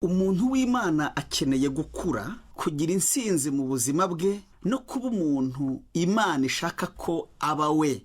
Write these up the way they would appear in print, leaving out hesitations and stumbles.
Umuntu w'Imana akeneye gukura, kugira insinzi mu buzima bwe no kuba umuntu Imana ishaka ko aba we.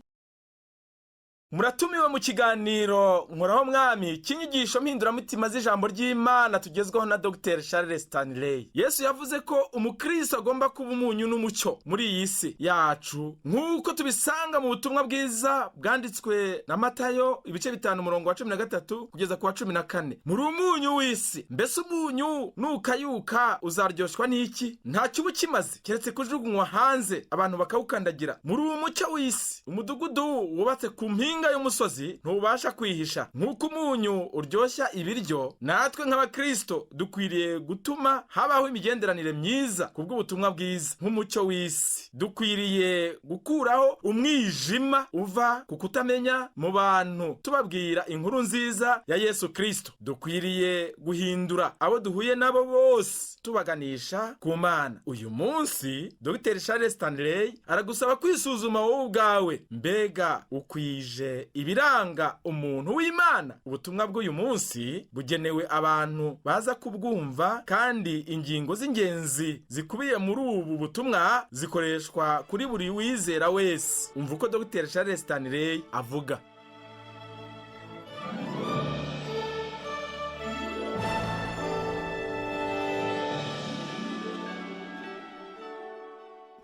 Muratumiwe mu kiganiro Nkoraho Mwami cy'inyigisho mpinduramutima z'ijambo ry'Imana tugezweho na Dr Charles Stanley. Yesu yavuze ko umukristo agomba kuba umunyu n'umucyo muri iyi si yacu, nk'uko tubisanga mu butumwa bwiza bwanditswe na Matayo ibice 5, umurongo wa 13 kugeza ku wa 14. Muri umunyu w'isi. Mbese umunyu nukayuka uzaryoshwa n'iki? Ntacyo uba ukimaze keretse kujugunywa hanze, abantu bakawukandagira. Muri umucyo w'isi. Umudugudu wubatse ku mpinga y'umusozi ntubasha kwihisha. Nk'uko umunyu uryoshya ibiryo, natwe nk'abakristo dukwiriye gutuma habaho imigenderanire myiza ku bw'ubutumwa bwiza. Nk'umucyo w'isi, dukwiriye gukuraho umwijima uva ku kutamenya mu bantu, tubabwira inkuru nziza ya Yesu Kristo. Dukwiriye guhindura abo duhuye nabo bose, tubaganisha ku Mana. Uyu munsi Dr Charles Stanley aragusaba kwisuzuma wowe ubwawe. Mbega ukwije ibiranga umuntu w'Imana? Ubutumwa bw'uyu munsi bugenewe abantu baza kubwumva, kandi ingingo z'ingenzi zikubiye muri ubu butumwa zikoreshwa kuri buri wizera wese. Umva uko Dr Charles Stanley avuga.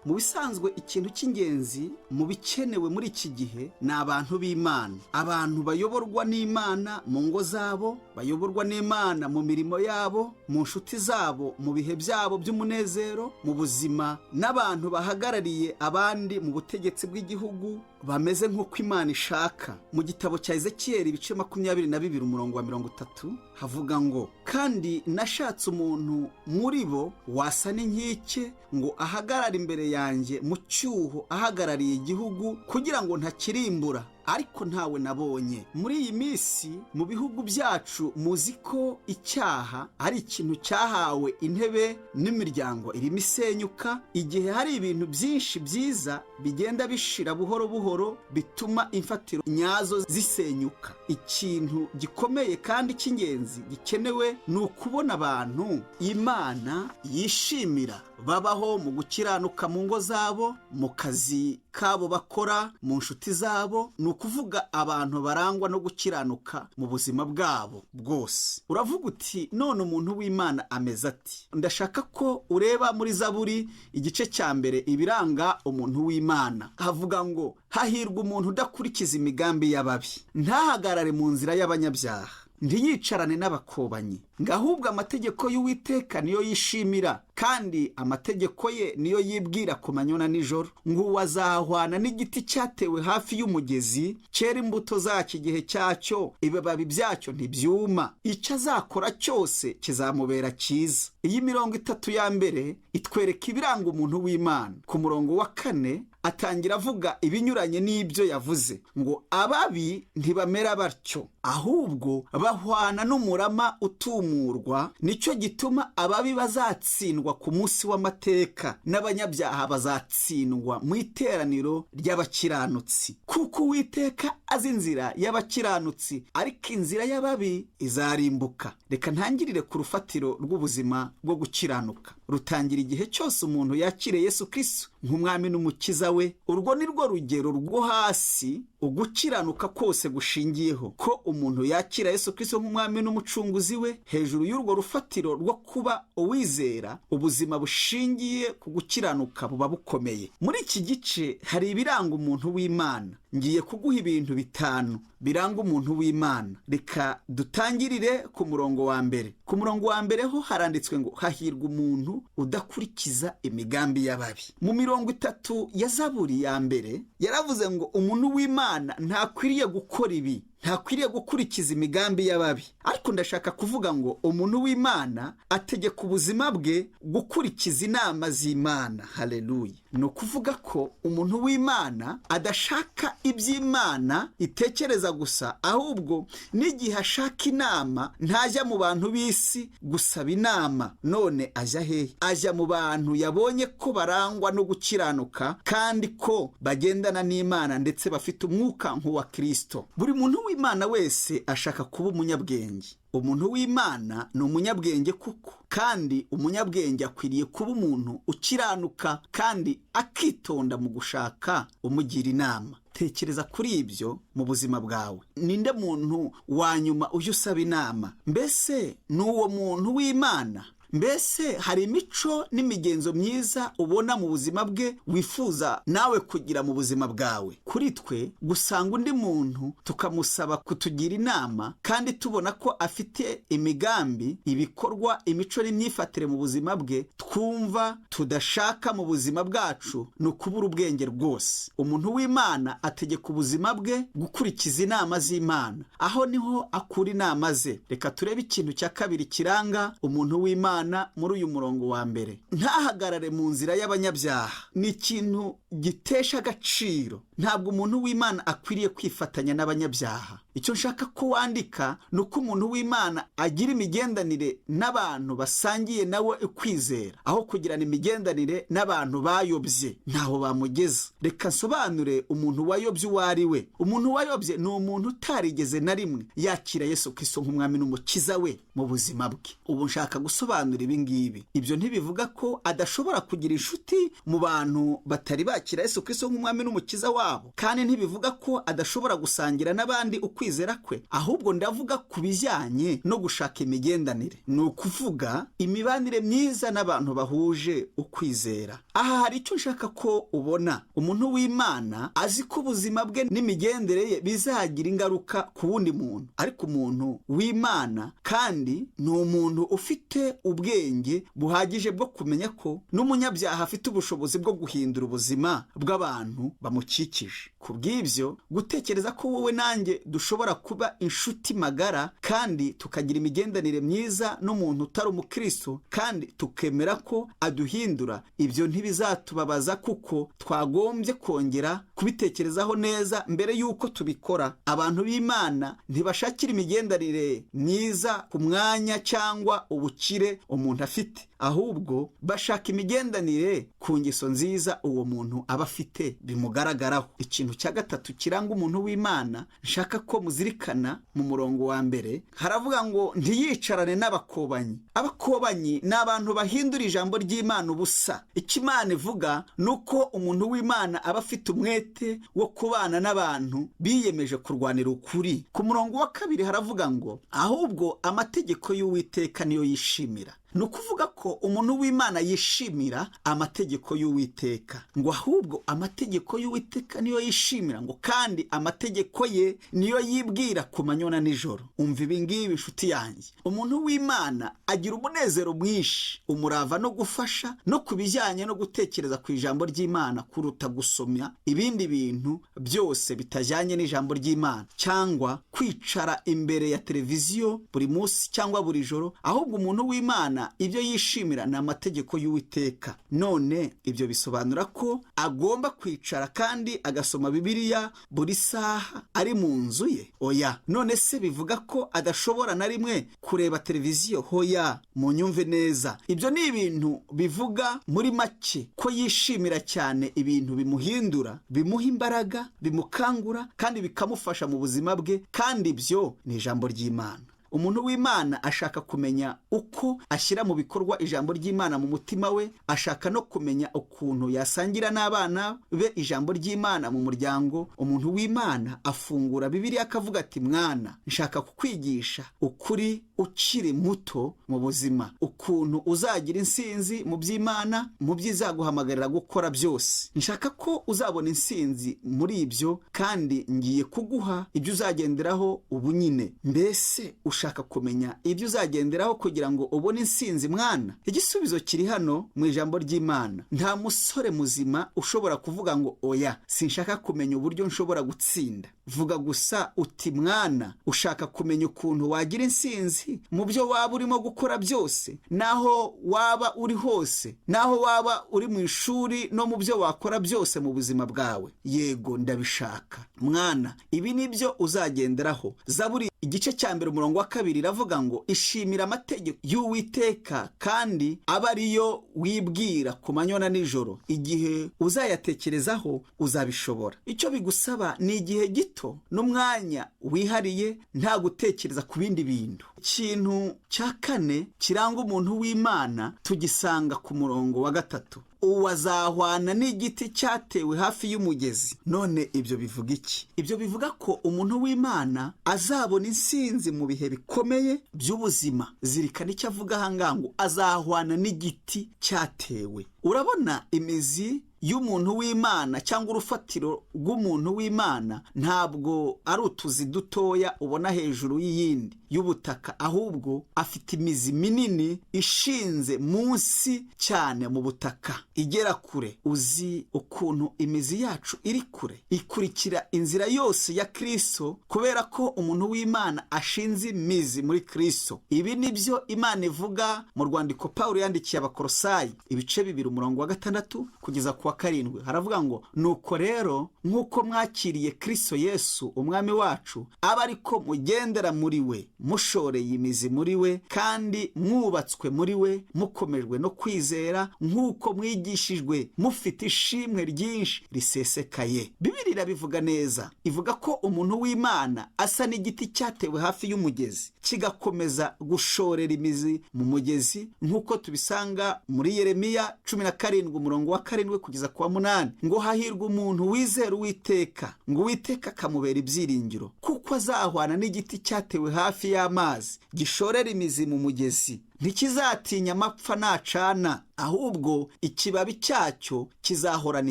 Mu bisanzwe, ikintu cy'ingenzi mu bikenewe muri iki gihe ni abantu b'Imana, abantu bayoborwa n'Imana mu ngo zabo, bayoborwa n'Imana mu mirimo yabo, mu nshuti zabo, mu bihe byabo by'umunezero, mu buzima, n'abantu bahagarariye abandi mu butegetsi bw'igihugu, bameze nk'uko Imana ishaka. Mu gitabo cya Ezekiyeli ibice 22, umurongo wa 30, havuga ngo: "Kandi nashatse umuntu muri bo wasa n'inkike ngo ahagarare imbere yanjye mu cyuho, ahagarariye igihugu, kugira ngo ntakirimbura, ariko ntawe nabonye." Muri iyi minsi mu bihugu byacu, muzi ko icyaha ari ikintu cyahawe intebe, n'imiryango irimo isenyuka, igihe hari ibintu byinshi byiza bigenda bishira buhoro buhoro, bituma imfatiro nyazo zisenyuka. Ikintu gikomeye kandi cy'ingenzi gikenewe ni ukubona abantu Imana yishimira babaho mu gukiranuka mu ngo zabo, mu kazi kabo bakora, mu nshuti zabo, ni ukuvuga abantu barangwa no gukiranuka mu buzima bwabo bwose. Uravuga uti: "None umuntu w'Imana ameze ati?" Ndashaka ko ureba muri Zaburi igice cya 1, ibiranga umuntu w'Imana. Havuga ngo: "Hahirwa umuntu udakurikiza imigambi y'ababi, ntahagarare mu nzira y'abanyabyaha, ntiyicarane n'abakobanyi, ngo ahubwo amategeko y'Uwiteka niyo yishimira, kandi amategeko ye niyo yibwira ku manywa na nijoro. Ngo uwo azahwana n'igiti cyatewe hafi y'umugezi, cyera imbuto zacyo igihe cyacyo, ibibabi byacyo ntibyuma, icyo azakora cyose kizamubera cyiza." Iyi mirongo itatu ya mbere itwereka ibiranga umuntu w'Imana. Ku murongo wa 4 atangira avuga ibinyuranye n'ibyo yavuze, ngo: "Ababi ntibamera batyo, ahubwo bahwana n'umurama utumurwa. Nicyo gituma ababi bazatsindwa ku munsi w'amateka, n'abanyabyaha bazatsindwa mu iteraniro ry'abakiranutsi. Kuko Uwiteka azi inzira y'abakiranutsi, ariko inzira y'ababi izarimbuka." Reka ntangirire ku rufatiro rw'ubuzima bwo gukiranuka. Rutangira igihe cyose umuntu yakiriye Yesu Kristo nk'umwami n'umukiza we. Urwo ni rwo rugero rwo hasi ugukiranuka kose gushingiyeho, ko umuntu yakira Yesu Kristo nk'umwami n'umucunguzi we. Hejuru y'urwo rufatiro rwo kuba uwizera, ubuzima bushingiye ku gukiranuka buba bukomeye. Muri iki gice hari ibiranga umuntu w'Imana. Ngiye kuguha ibintu 5 biranga umuntu w'Imana. Reka dutangirire ku murongo wa 1. Ku murongo wa 1 ho haranditswe ngo: "Hahirwa umuntu udakurikiza imigambi y'ababi." Mu mirongo itatu ya Zaburi ya 1 yaravuze ngo umuntu w'Imana ntakwiriye gukora ibi, ntakwiriye gukurikiza imigambi y'ababi. Ariko ndashaka kuvuga ngo umuntu w'Imana ategeka ubuzima bwe gukurikiza inama z'Imana. Haleluya! Ni ukuvuga ko umuntu w'Imana adashaka iby'Imana itekereza gusa, ahubwo n'igihe ashaka inama ntajya mu bantu b'isi gusaba inama. None ajya hehe? Ajya mu bantu yabonye ko barangwa no gukiranuka kandi ko bagendana n'Imana, ndetse bafite umwuka nk'uwa Kristo. Buri muntu w'Imana wese ashaka kuba umunyabwenge. Umuntu w'Imana ni umunyabwenge kuko, kandi umunyabwenge akwiriye kuba umuntu ukiranuka kandi akitonda mu gushaka umugira inama. Tekereza kuri ibyo mu buzima bwawe. Ninde muntu wa nyuma ujya usaba inama? Mbese ni uwo muntu w'Imana? Mbese hari imico n'imigenzo myiza ubona mu buzima bwe wifuza nawe kugira mu buzima bwawe? Kuri twe gusanga undi muntu tukamusaba kutugira inama kandi tubona ko afite imigambi, ibikorwa, imico n'imyifatire mu buzima bwe twumva tudashaka mu buzima bwacu, ni ukubura ubwenge rwose. Umuntu w'Imana ategeka ubuzima bwe gukurikiza inama z'Imana. Aho niho akura inama ze. Reka turebe ikintu cya kabiri kiranga umuntu w'Imana muri uyu murongo wa mbere. Ntahagarare mu nzira y'abanyabyaha. Ni ikintu gitesha agaciro. Ntabwo umuntu w'Imana akwiriye kwifatanya n'abanyabyaha. Icyo nshaka ko wandika ni uko umuntu w'Imana agira imigendanire n'abantu basangiye nawe ukwizera, aho kugirana imigendanire n'abantu bayobye ntaho bamugeza. Reka nsobanure umuntu wayobye uwo ari we. Umuntu wayobye ni umuntu utarigeze na rimwe yakira Yesu Kristo nk'umwami n'umukiza we mu buzima bwe. Ubu nshaka gusobanura ibi ngibi. Ibyo ntibivuga ko adashobora kugira inshuti mu bantu batari bakira Yesu Kristo nk'umwami n'umukiza wabo, kandi ntibivuga ko adashobora gusangira n'abandi ukwizera kwe. Ahubwo ndavuga ku bijyanye no gushaka imigendanire, ni ukuvuga imibanire myiza n'abantu bahuje ukwizera. Aha hari icyo nshaka ko ubona. Umuntu w'Imana azi ko ubuzima bwe n'imigendere ye bizagira ingaruka ku wundi muntu, ariko umuntu w'Imana kandi ni umuntu ufite ubwenge buhagije bwo kumenya ko n'umunyabyaha afite ubushobozi bwo guhindura ubuzima bw'abantu bamukikije. Ku bw'ibyo, gutekereza ko wowe nanjye dushobora kuba inshuti magara kandi tukagira imigendanire myiza n'umuntu utari umukristo kandi tukemera ko aduhindura, ibyo ntibizatubabaza kuko twagombye kongera kubitekerezaho neza mbere y'uko tubikora. Abantu b'Imana ntibashakira imigendanire myiza ku mwanya cyangwa ubukire umuntu afite, ahubwo bashaka imigendanire ku ngeso nziza uwo muntu aba afite bimugaragaraho. Ikintu cya gatatu kiranga umuntu w'Imana nshaka ko muzirikana mu murongo wa mbere, haravuga ngo ntiyicarane n'abakobanyi. Abakobanyi ni abantu bahindura ijambo ry'Imana ubusa. Icyo Imana ivuga ni uko umuntu w'Imana aba afite umwete wo kubana n'abantu biyemeje kurwanira ukuri. Ku murongo wa kabiri haravuga ngo ahubwo amategeko y'Uwiteka niyo yishimira. Ni ukuvuga ko umuntu w'Imana yishimira amategeko y'Uwiteka, ngo ahubwo amategeko y'Uwiteka niyo yishimira, ngo kandi amategeko ye niyo yibwira ku manywa na nijoro. Umva ibi ngibi inshuti yanjye, umuntu w'Imana agira umunezero mwinshi, umurava no gufasha no ku bijyanye no gutekereza ku ijambo ry'Imana kuruta gusoma ibindi bintu byose bitajyanye n'ijambo ry'Imana, cyangwa kwicara imbere ya televiziyo buri munsi cyangwa buri joro. Ahubwo umuntu w'Imana ibyo yishimira ni amategeko y'Uwiteka. None ibyo bisobanura ko agomba kwicara kandi agasoma Bibiliya buri saha ari mu nzu ye? Oya. None se bivuga ko adashobora na rimwe kureba televiziyo? Hoya, munyumve neza. Ibyo ni ibintu bivuga muri make ko yishimira cyane ibintu bimuhindura, bimuha imbaraga, bimukangura kandi bikamufasha mu buzima bwe, kandi ibyo ni ijambo ry'Imana. Umuntu w'Imana ashaka kumenya uko ashyira mu bikorwa ijambo ry'Imana mu mutima we, ashaka no kumenya ukuntu yasangira n'abana be ijambo ry'Imana mu muryango. Umuntu w'Imana afungura Bibiliya akavuga ati mwana, nshaka kukwigisha ukuri ukiri muto mu buzima, ukuntu uzagira insinzi mu by'Imana, mu by'izaguhamagarira gukora byose. Nshaka ko uzabona insinzi muri ibyo, kandi ngiye kuguha ibyo uzagenderaho ubu nyine. Mbese ushaka kumenya ibyo uzagenderaho kugira ngo ubone insinzi mwana? Igisubizo kiri hano mu ijambo ry'Imana. Nta musore muzima ushobora kuvuga ngo oya, sinshaka kumenya uburyo nshobora gutsinda. Vuga gusa uti mwana, ushaka kumenya ukuntu wagira insinzi mu byo waba urimo gukora byose, naho waba uri hose, naho waba uri mu ishuri no mu byo wakora byose mu buzima bwawe. Yego, ndabishaka mwana. Ibi ni byo uzagenderaho. Zaburi igice cya 1 umurongo wa 2 iravuga ngo ishimira amategeko y'Uwiteka kandi aba ariyo wibwira ku manywa na nijoro, igihe uzayatekerezaho uzabishobora. Icyo bigusaba ni igihe gito n'umwanya wihariye, nta gutekereza ku bindi bintu. Ikintu cya 4 kiranga umuntu w'Imana tugisanga ku murongo wa 3. Uwazahwana n'igiti cyatewe hafi y'umugezi. None ibyo bivuga iki? Ibyo bivuga ko umuntu w'Imana azabona insinzi mu bihe bikomeye by'ubuzima. Zirikana icyo avuga aha ngaha ngo azahwana n'igiti cyatewe. Urabona imizi y'umuntu w'Imana cyangwa urufatiro rw'umuntu w'Imana ntabwo ari utuzi dutoya ubona hejuru y'iyindi y'ubutaka, ahubwo afite imizi minini ishinze munsi cyane mu butaka igera kure. Uzi ukuntu imizi yacu iri kure, ikurikira inzira yose ya Kristo, kubera ko umuntu w'Imana ashinze imizi muri Kristo. Ibi nibyo Imana ivuga mu rwandiko Pawulo yandikiye Abakorosayi ibice 2 umurongo wa 6 kugeza ku wa 7. Haravuga ngo nuko rero nk'uko mwakiriye Kristo Yesu umwami wacu, aba ariko mugendera muri we, mushoreye imizi muri we, kandi mwubatswe muri we, mukomejwe no kwizera nk'uko mwigishijwe, mufite ishimwe ryinshi risesekaye. Bibiliya irabivuga neza, ivuga ko umuntu w'Imana asa n'igiti cyatewe hafi y'umugezi, kigakomeza gushorera imizi mu mugezi, nk'uko tubisanga muri Yeremiya 17 umurongo wa 7 kugeza ku wa 8, ngo hahirwa umuntu wizera Uwiteka, ngo Uwiteka akamubera ibyiringiro, kuko azahwana n'igiti cyatewe hafi y'amazi, gishorera imizi mu mugezi, ntikizatinya amapfa nacana, ahubwo ikibabi cyacyo kizahorana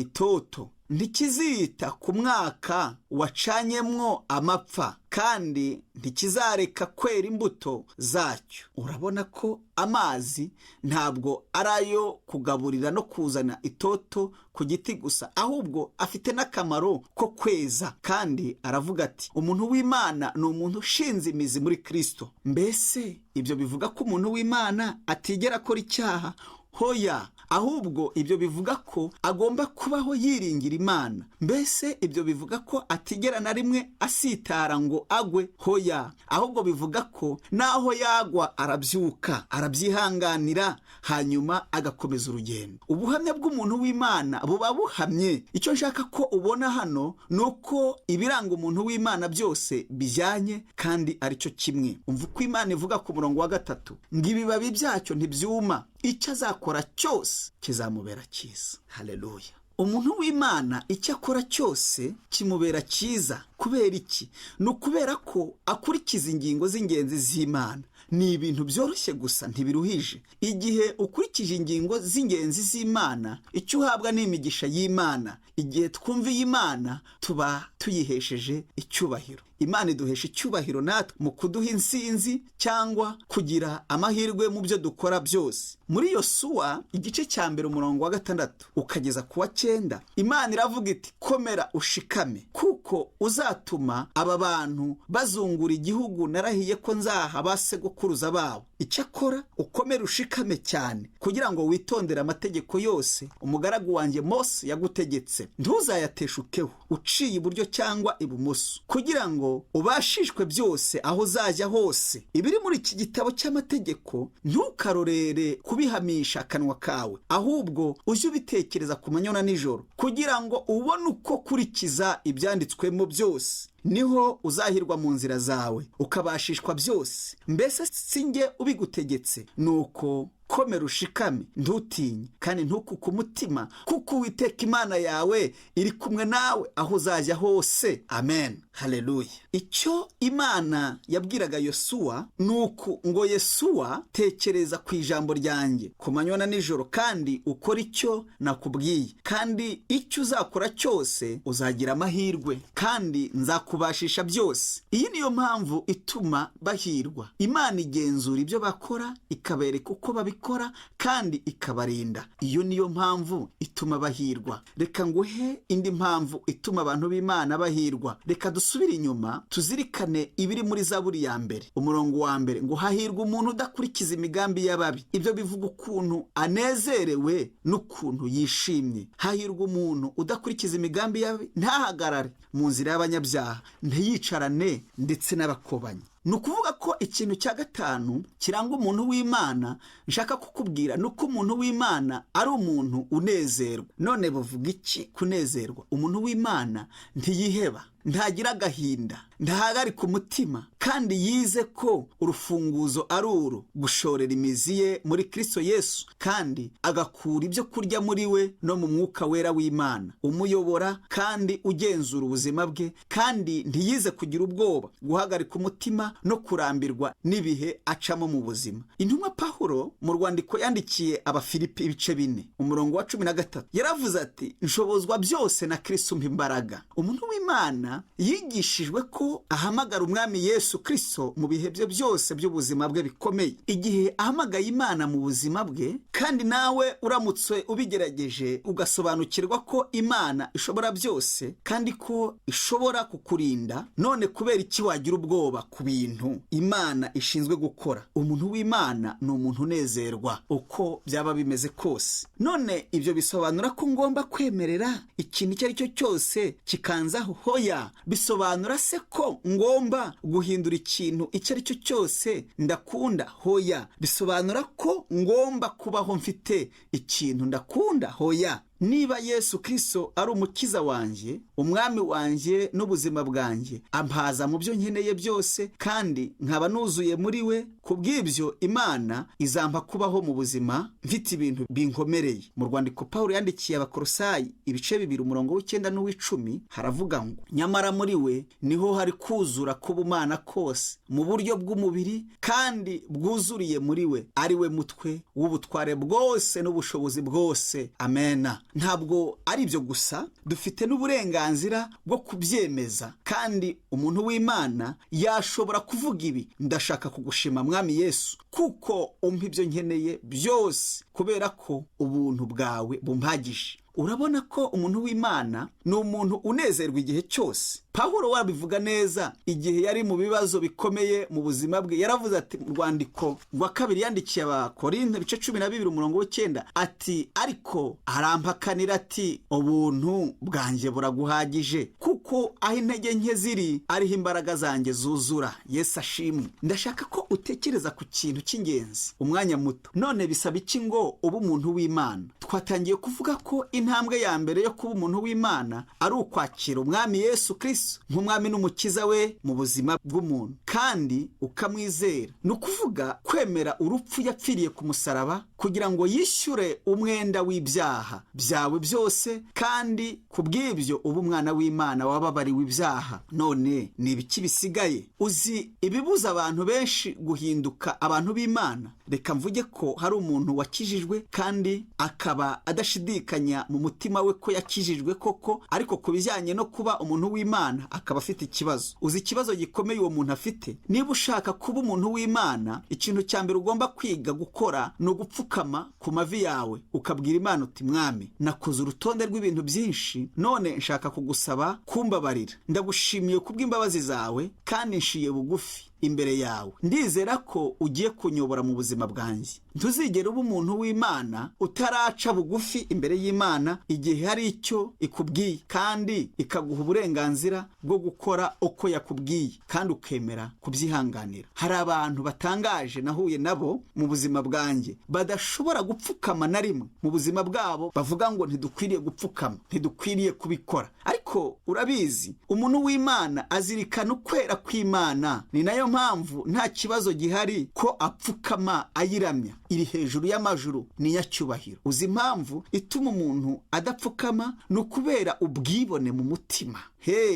itoto, ntikizita ku mwaka wacanyemwo amapfa, kandi ntikizareka kwera imbuto zacyo. Urabona ko amazi ntabwo ari ayo kugaburira no kuzana itoto ku giti gusa, ahubwo afite n'akamaro ko kweza. Kandi aravuga ati umuntu w'Imana ni umuntu ushinze imizi muri Kristo. Mbese ibyo bivuga ko umuntu w'Imana atigera akora icyaha? Hoya, ahubwo ibyo bivuga ko agomba kubaho yiringira Imana. Mbese ibyo bivuga ko atigera na rimwe asitara ngo agwe? Hoya, ahubwo bivuga ko naho yagwa arabyuka, arabyihanganira, hanyuma agakomeza urugendo. Ubuhamya bw'umuntu w'Imana buba buhamye. Icyo nshaka ko ubona hano ni uko ibiranga umuntu w'Imana byose bijyanye kandi aricyo kimwe. Umva uko Imana ivuga ku murongo wa 3 ngo ibibabi byacyo ntibyuma, icyo azakora cyose kizamubera cyiza. Haleluya! Umuntu w'Imana icyo akora cyose kimubera cyiza. Kubera iki? Ni ukubera ko akurikiza ingingo z'ingenzi z'Imana. Ni ibintu byoroshye gusa, ntibiruhije. Igihe ukurikije ingingo z'ingenzi z'Imana, icyo uhabwa ni imigisha y'Imana. Igihe twumviye Imana tuba tuyihesheje icyubahiro. Imana iduhesha icyubahiro natwe mu kuduha insinzi cyangwa kugira amahirwe mu byo dukora byose. Muri Yosuwa igice cya 1 umurongo wa 6 ukageza ku wa 9, Imana iravuga iti komera ushikame, kuko uzatuma aba bantu bazungura igihugu narahiye ko nzaha ba sekuruza babo. Icyakora ukomere ushikame cyane, kugira ngo witondere amategeko yose umugaragu wanjye Mose yagutegetse, ntuzayateshukeho uciye iburyo cyangwa ibumoso, kugira ngo ubashishwe byose aho uzajya hose. Ibiri muri iki gitabo cy'amategeko ntukarorere kubihamisha akanwa kawe, ahubwo ujye ubitekereza ku manywa na nijoro, kugira ngo ubone uko kurikiza ibyanditswemo byose. Niho uzahirwa mu nzira zawe, ukabashishwa byose. Mbese si njye ubigutegetse? Nuko komera ushikame, ntutinye kandi ntukuke umutima, kuko Uwiteka Imana yawe iri kumwe nawe aho uzajya hose. Amen, haleluya. Icyo Imana yabwiraga Yosuwa ni uku ngo Yesuwa, tekereza ku ijambo ryanjye ku manywa na nijoro, kandi ukore icyo nakubwiye, kandi icyo uzakora cyose uzagira amahirwe, kandi nzakubashisha byose. Iyi niyo mpamvu ituma bahirwa. Imana igenzura ibyo bakora, ikabereka uko babikora kandi ikabarinda. Iyo niyo mpamvu ituma bahirwa. Reka nguhe indi mpamvu ituma abantu b'Imana bahirwa. Reka dusubire inyuma tuzirikane ibiri muri Zaburi ya 1 umurongo wa 1 ngo hahirwa umuntu udakurikiza imigambi y'ababi. Ibyo bivuga ukuntu anezerewe n'ukuntu yishimye. Hahirwa umuntu udakurikiza imigambi y'ababi, ntahagarare mu nzira y'abanyabyaha, ntiyicarane ndetse n'abakobanyi. Ni ukuvuga ko ikintu cya gatanu kiranga umuntu w'Imana nshaka kukubwira ni uko umuntu w'Imana ari umuntu unezerwa. None buvuga iki kunezerwa? Umuntu w'Imana ntiyiheba, ntagira agahinda, ntahagarika umutima, kandi yize ko urufunguzo ari uru gushorera imizi ye muri Kristo Yesu, kandi agakura ibyo kurya muri we no mu mwuka wera w'Imana umuyobora kandi ugenzura ubuzima bwe. Kandi ntiyize kugira ubwoba, guhagarika umutima no kurambirwa n'ibihe acamo mu buzima. Intumwa Pawulo mu rwandiko yandikiye Abafilipi ibice 4 umurongo wa 13 yaravuze ati: nshobozwa byose na Kristo umpa imbaraga. Umuntu w'Imana yigishijwe ko ahamagara umwami Yesu Kristo mu bihe bye byose by'ubuzima bwe bikomeye. Igihe ahamagaye Imana mu buzima bwe, kandi nawe uramutse ubigerageje ugasobanukirwa ko Imana ishobora byose kandi ko ishobora kukurinda, none kubera iki wagira ubwoba ku bintu Imana ishinzwe gukora? Umuntu w'Imana ni umuntu unezerwa uko byaba bimeze kose. None ibyo bisobanura ko ngomba kwemerera ikintu icyo ari cyo cyose kikanzaho? Hoya. Bisobanura se ko ngomba guhindura ikintu icyo ari cyo cyose ndakunda? Hoya. Bisobanura ko ngomba kubaho mfite ikintu ndakunda? Hoya. Niba Yesu Kristo ari umukiza wanjye, umwami wanjye n'ubuzima bwanjye, ampaza mu byo nkeneye byose kandi nkaba nuzuye muri we, kubw'ibyo Imana izampa kubaho mu buzima mfite ibintu binkomereye. Mu rwandiko Pawulo yandikiye Abakolosayi ibice 2 umurongo w'9 n'uw'icumi haravuga ngo: nyamara muri we niho hari kuzura k'ubumana kose mu buryo bw'umubiri, kandi bwuzuriye muri we, ari we mutwe w'ubutware bwose n'ubushobozi bwose. Amena. Ntabwo ari ibyo gusa, dufite n'uburenganzira bwo kubyemeza. Kandi umuntu w'Imana yashobora kuvuga ibi: ndashaka kugushima mwami Yesu, kuko umpa ibyo nkeneye byose, kubera ko ubuntu bwawe bumpagije. Urabona ko umuntu w'Imana ni umuntu unezerwa igihe cyose. Pawulo wabivuga neza igihe yari mu bibazo bikomeye mu buzima bwe. Yaravuze ati mu rwandiko rwa kabiri yandikiye Abakorinto ibice 12 umurongo w'9 ati: ariko arampakanira ati ubuntu bwanjye buraguhagije, kuko aho intege nke ziri ariho imbaraga zanjye zuzura. Yesu ashimwe. Ndashaka ko utekereza ku kintu cy'ingenzi umwanya muto. None bisaba iki ngo ube umuntu w'Imana? Twatangiye kuvuga ko intambwe ya mbere yo kuba umuntu w'Imana ari ukwakira umwami Yesu Kristo nk'umwami n'umukiza we mu buzima bw'umuntu, kandi ukamwizera. Ni ukuvuga kwemera urupfu yapfiriye ku musaraba kugira ngo yishyure umwenda w'ibyaha byawe byose, kandi kubw'ibyo uba umwana w'Imana wababariwe ibyaha. None ni ibiki bisigaye? Uzi ibibuza abantu benshi guhinduka abantu b'Imana? Reka mvuge ko hari umuntu wakijijwe kandi akaba adashidikanya mu mutima we ko yakijijwe koko, ariko ku bijyanye no kuba umuntu w'Imana akaba afite ikibazo. Uzi ikibazo gikomeye uwo muntu afite? Niba ushaka kuba umuntu w'Imana, ikintu cya mbere ugomba kwiga gukora ni ugupfukama ku mavi yawe ukabwira Imana uti: mwami, nakoze urutonde rw'ibintu byinshi, none nshaka kugusaba kumbabarira. Ndagushimiye kubw'imbabazi zawe kandi nshiye bugufi imbere yawe. Ndizera ko ugiye kunyobora mu buzima bwanjye. Ntuzigera uba umuntu w'Imana utaraca bugufi imbere y'Imana igihe hari icyo ikubwiye, kandi ikaguha uburenganzira bwo gukora uko yakubwiye, kandi ukemera kubyihanganira. Hari abantu batangaje nahuye nabo mu buzima bwanjye badashobora gupfukama na rimwe mu buzima bwabo, bavuga ngo ntidukwiriye gupfukama, ntidukwiriye kubikora. Ariko urabizi, umuntu w'Imana azirikana ukwera kw'Imana. Ni nayo mpamvu nta kibazo gihari ko apfukama ayiramya. Iri hejuru y'amajuru, ni nyacyubahiro. Uzi impamvu ituma umuntu adapfukama? Ni ukubera ubwibone mu mutima.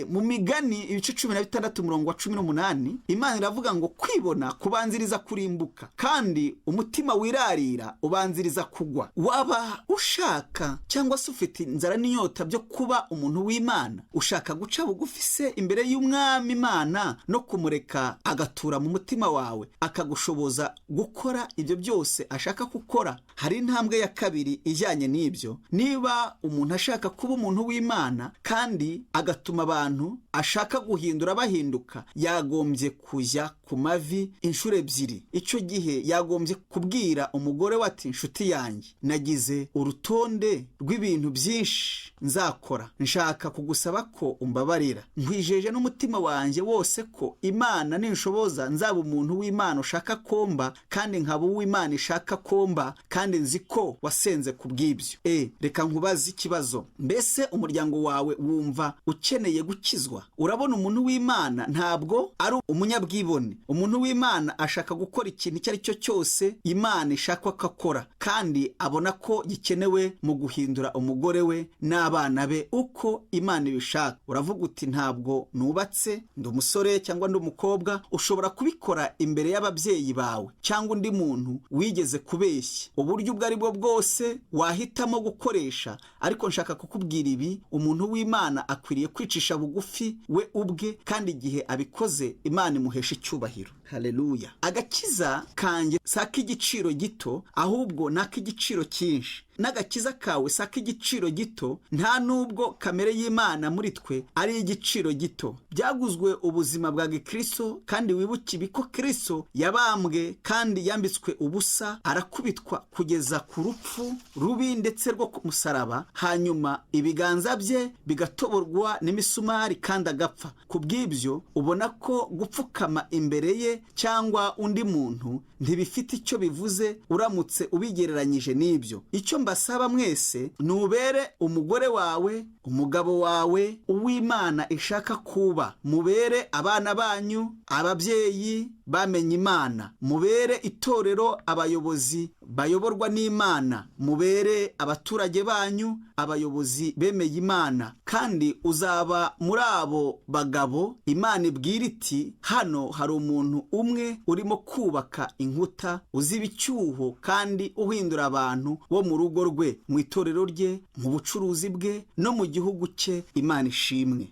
Mu migani ibice 16 umurongo wa 18, Imana iravuga ngo kwibona kubanziriza kurimbuka, kandi umutima wirarira ubanziriza kugwa. Waba ushaka cyangwa se ufite inzara n'inyota byo kuba umuntu w'Imana, ushaka guca bugufi se imbere y'umwami Imana no kumureka agatura mu mutima wawe, akagushoboza gukora ibyo byose ashaka gukora. Hari intambwe ya kabiri ijyanye n'ibyo. Niba umuntu ashaka kuba umuntu w'Imana kandi agatuma abantu ashaka guhindura bahinduka, yagombye kujya ku mavi inshuro 2. Icyo gihe yagombye kubwira umugore we ati: nshuti yanjye, nagize urutonde rw'ibintu byinshi nzakora, nshaka kugusaba ko umbabarira. Nkwijeje n'umutima wanjye wose ko Imana ninshobora Nunshoboza nzaba umuntu w'Imana ushaka komba, kandi nkaba uw'Imana ishaka komba, kandi nzi ko wasenze ku bw'ibyo. Reka nkubaze ikibazo. Mbese umuryango wawe wumva ukeneye gukizwa? Urabona, umuntu w'Imana ntabwo ari umunyabwibone. Umuntu w'Imana ashaka gukora ikintu icyo ari cyo cyose Imana ishaka ko akora, kandi abona ko gikenewe mu guhindura umugore we n'abana be uko Imana ibishaka. Uravuga uti ntabwo nubatse, ndi umusore cyangwa ndi umukobwa. Ushobora kubikora imbere y'ababyeyi bawe cyangwa undi muntu wigeze kubeshya. Uburyo ubwo ari bwo bwose wahitamo gukoresha, ariko nshaka kukubwira ibi: umuntu w'Imana akwiriye kwicisha bugufi we ubwe, kandi igihe abikoze Imana imuhesha icyubahiro. Haleluya! Agakiza kanjye si ak'igiciro gito, ahubwo ni ak'igiciro cyinshi. N'agakiza kawe si ak'igiciro gito, nta nubwo kamere y'Imana muri twe ari igiciro gito. Byaguzwe ubuzima bwa gikristo, kandi wibuke ibi ko Kristo yabambwe kandi yambitswe ubusa, arakubitwa kugeza ku rupfu rubi ndetse rwo ku musaraba, hanyuma ibiganza bye bigatoborwa n'imisumari kandi agapfa. Ku bw'ibyo ubona ko gupfukama imbere ye cyangwa undi muntu ntibifite icyo bivuze uramutse ubigereranyije n'ibyo. Icyo mbasaba mwese, nubere umugore wawe, umugabo wawe, uw'Imana ishaka kuba. Mubere abana banyu ababyeyi bamenye Imana, mubere itorero abayobozi bayoborwa n'Imana, mubere abaturage banyu abayobozi bemeye Imana. Kandi uzaba muri abo bagabo Imana ibwira iti hano hari umuntu umwe urimo kubaka inkuta, uziba icyuho kandi uhindura abantu bo mu rugo rwe, mu itorero rye, mu bucuruzi bwe no mu gihugu cye. Imana ishimwe.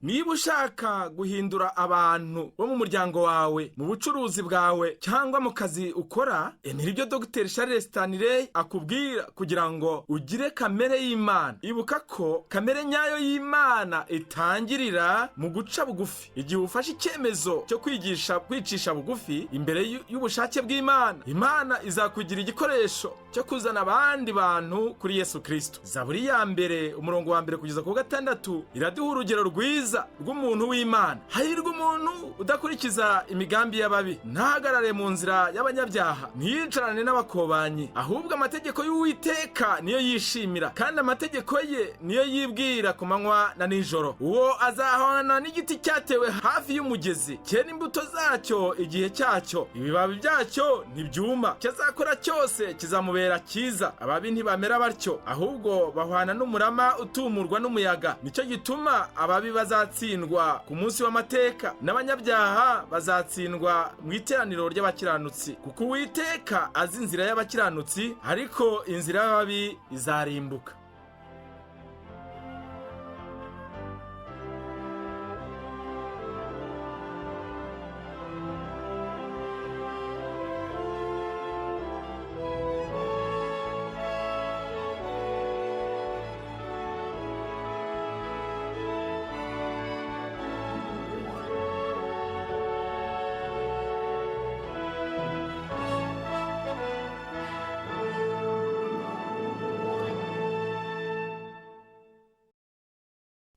Niba ushaka guhindura abantu bo mu muryango wawe, mu bucuruzi bwawe cyangwa mu kazi ukora, emera ibyo Dr Charles Stanley akubwira kugira ngo ugire kamere y'Imana. Ibuka ko kamere nyayo y'Imana itangirira mu guca bugufi. Igihe ufashe icyemezo cyo kwigisha kwicisha bugufi imbere y'ubushake bw'Imana, Imana izakugira igikoresho cyo kuzana abandi bantu kuri Yesu Kristo. Zaburi ya 1 umurongo wa 1 kugeza ku 6 iraduha urugero rwiza rw'umuntu w'Imana. Hahirwa umuntu udakurikiza imigambi y'ababi, ntahagarare mu nzira y'abanyabyaha, ntiyicarane n'abakobanyi, ahubwo amategeko y'Uwiteka niyo yishimira, kandi amategeko ye niyo yibwira ku manywa na nijoro. Uwo azahana n'igiti cyatewe hafi y'umugezi, cyera imbuto zacyo igihe cyacyo, ibibabi byacyo ntibyuma, cyazakora cyose kizamubera cyiza. Ababi ntibamera batyo, ahubwo bahwana n'umurama utumurwa n'umuyaga. Nicyo gituma ababi bazatsindwa ku munsi w'amateka, n'abanyabyaha bazatsindwa mu iteraniro ry'abakiranutsi. Kuko Uwiteka azi inzira y'abakiranutsi, ariko inzira y'ababi izarimbuka.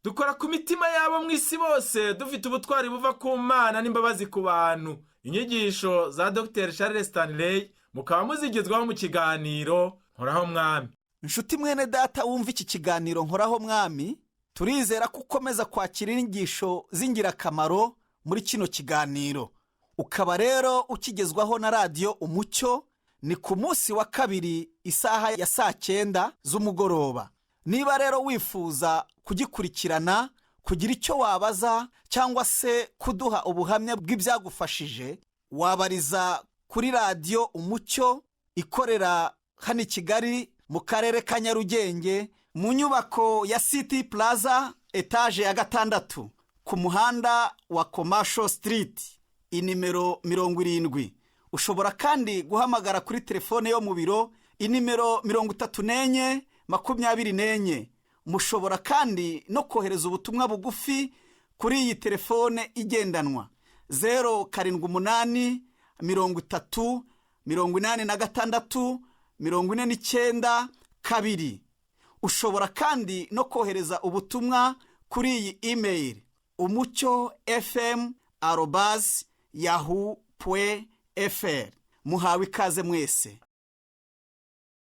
Dukora ku mitima yabo mu isi bose, dufite ubutwari buva ku Mana n'imbabazi ku bantu. Inyigisho za Dr Charles Stanley mukaba muzigezwaho mu kiganiro Nkoraho Mwami. Inshuti mwene data wumva iki kiganiro Nkoraho Mwami, turizera ko ukomeza kwakira inyigisho z'ingirakamaro muri kino kiganiro. Ukaba rero ukigezwaho na radiyo Umucyo, ni ku munsi wa kabiri isaha ya 9:00 z'umugoroba. Niba rero wifuza kugikurikirana, kugira icyo wabaza cyangwa se kuduha ubuhamya bw'ibyagufashije, wabariza kuri radiyo Umucyo ikorera hano i Kigali mu karere ka Nyarugenge, mu nyubako ya City Plaza, etaje ya 6, ku muhanda wa Commercial Street, inimero 70. Ushobora kandi guhamagara kuri telefone yo mu biro, inimero 34 24. Mushobora kandi no kohereza ubutumwa bugufi kuri iyi telefone igendanwa 0 7 8 30 86 49 2. Ushobora kandi no kohereza ubutumwa kuri iyi imeyili: umucyofm@yahoo.fr. Muhawe ikaze mwese.